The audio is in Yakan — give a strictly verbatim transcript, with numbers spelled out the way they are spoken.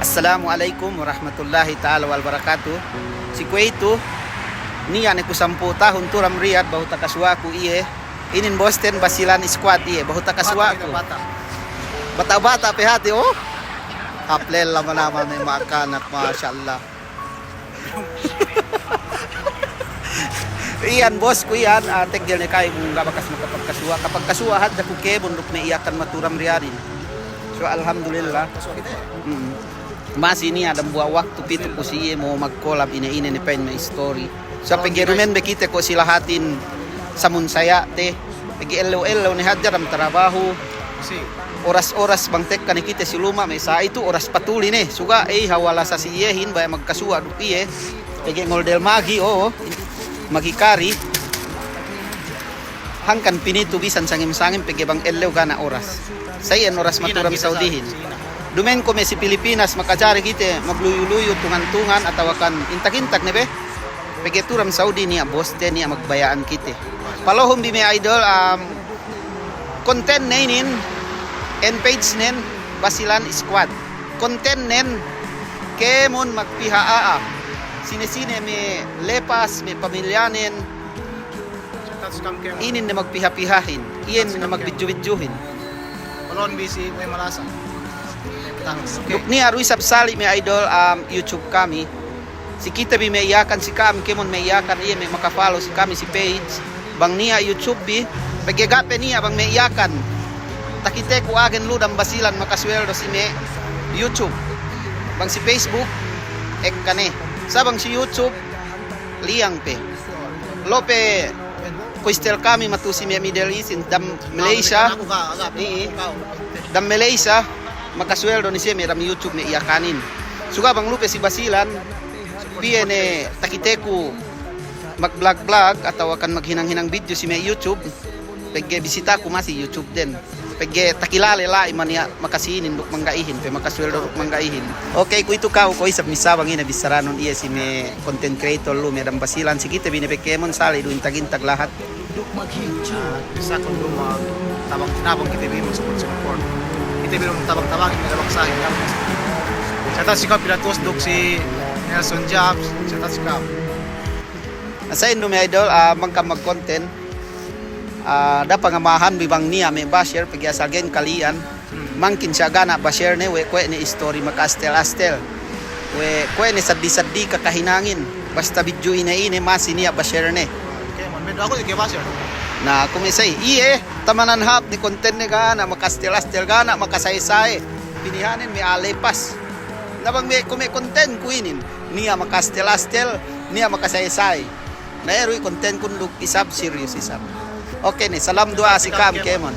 Assalamu alaikum warahmatullahi ta'ala wabarakatuh. Si kuwe'itu, niya' ne ku sampū' tahun tu'u diyalem Riyadh, behu takasuwa'ku iye. Inin bosten Basilan Squad iye, behu takasuwa'ku. Bata'-bata' pe hati, oh. Hap lella manamal me' makanak, masya Allah. Iyan, bosku iyan, ah, teggel ne ka'u bu ga' bakas makapagkasuwa'. Kapagkasuwa' hadja ku kēmon duk me' Yakan matu'u diyalem Riyadhin. So, alhamdulillah. Mm. Masi niya' dambuwa' waktu pitu ku si iye mo magkolab ine-ine ne pa'in me' istori. So, pegge' duma'in be kite ko' si lahatin samun saya'te. Pegge' ellew-ellew ne hadja diyalem tarabahu. Oras-oras bang tekka ne kite si luma' me' sa'i tu oras patuli ne. Suga' ey hawal sa si iyehin baya' magkasuwa' duk iye. Pegge' ngoldel magi, oo. Magi kari. Hangkan pinitu bisan sangem-sangem pegge' bang ellew ga' ne oras. Sa iyan oras matu'u diyalem Saudihin. Duma'in ko' me' si Pilipinas makajari kite magluyu-luyu tungan-tungan atawakan intag-intag ne be. Pegge' tu'u diyalem Saudi niya' boste, niya' magbaya'an kite. Palohum bi me' idol, um, konten ne inin, en page nen, Basilan Squad. Konten nen, kēmon magpiha a'a. Sine-sine me' lepas, me' pamilyanen. Inin ne magpiha-pihahin. Iyan ne magbidju-bidjuhin. Duk niya' du isab sali' me' idol, um, YouTube kami. Si kite bi me' Yakan si ka'am kēmon me' Yakan iye me' maka-follow si kami si page. Bang niya' YouTube bi, pegge' ga' pe niya' bang me' Yakan. Takiteku agen lu diyalem Basilan makasuweldo si me' YouTube. Bang si Facebook, ekka ne. Sa' bang si YouTube, liyang pe. Lope kuwestel kami matu'u si me' Middle East, diyalem Malaysia. Iye. Diyalem Malaysia, makasuweldo ne siye me' diyalem YouTube me' Yakanin. Suga' bang lu pe si Basilan, piye ne takiteku mag-vlog-vlog atawakan maghinang-hinang video si me' YouTube, pegge' bisitaku masi YouTube den. Pegge' takilale la'i maniya' makasinin duk mangga'ihin, pe makasuweldo duk mangga'ihin. Okey, kuwe'itu ka'u ko' isab missā bang ine bissaranun iye si me' content creator lu me' diyalem Basilan, si kite bi ne pe kēmon sali' du intag-intag lahat. Duk maghinang. Ah, bissākun du magtabang-tinabang kite bi, magsuport-suport. Kite bi du magtabang-tabang, me' diyalem Basilan. Shout out si ka'u Pilatus duk si Nelson Jobs, shout out si ka'u. Sa' indu me' idol, ah, bang kam magkonten, ah, da'a pangamahan bi bang niya' me' basher, pegge' asal ga'i kali'an. Mangkin siya ga' ne basher ne, we' kuwe' ne istori maka'astel-astel. We' kuwe' ne saddi-saddi kakahinangin. Basta bidju ine-ine masi niya' basher ne. Na, kuwe' me' sa'i, iye, tamanan hāp ne kontenne ga' ne maka'astel-astel, ga' ne makasaye-saye. Pinihanen me' a'a lepas. Na bang me' kuwe' me' kontenku inin, niya' maka'astel-astel, niya' makasaye-saye. Na eru i' kontenkun duk isab, serious isab. Okey ne, salam duwa'a si ka'am kēmon.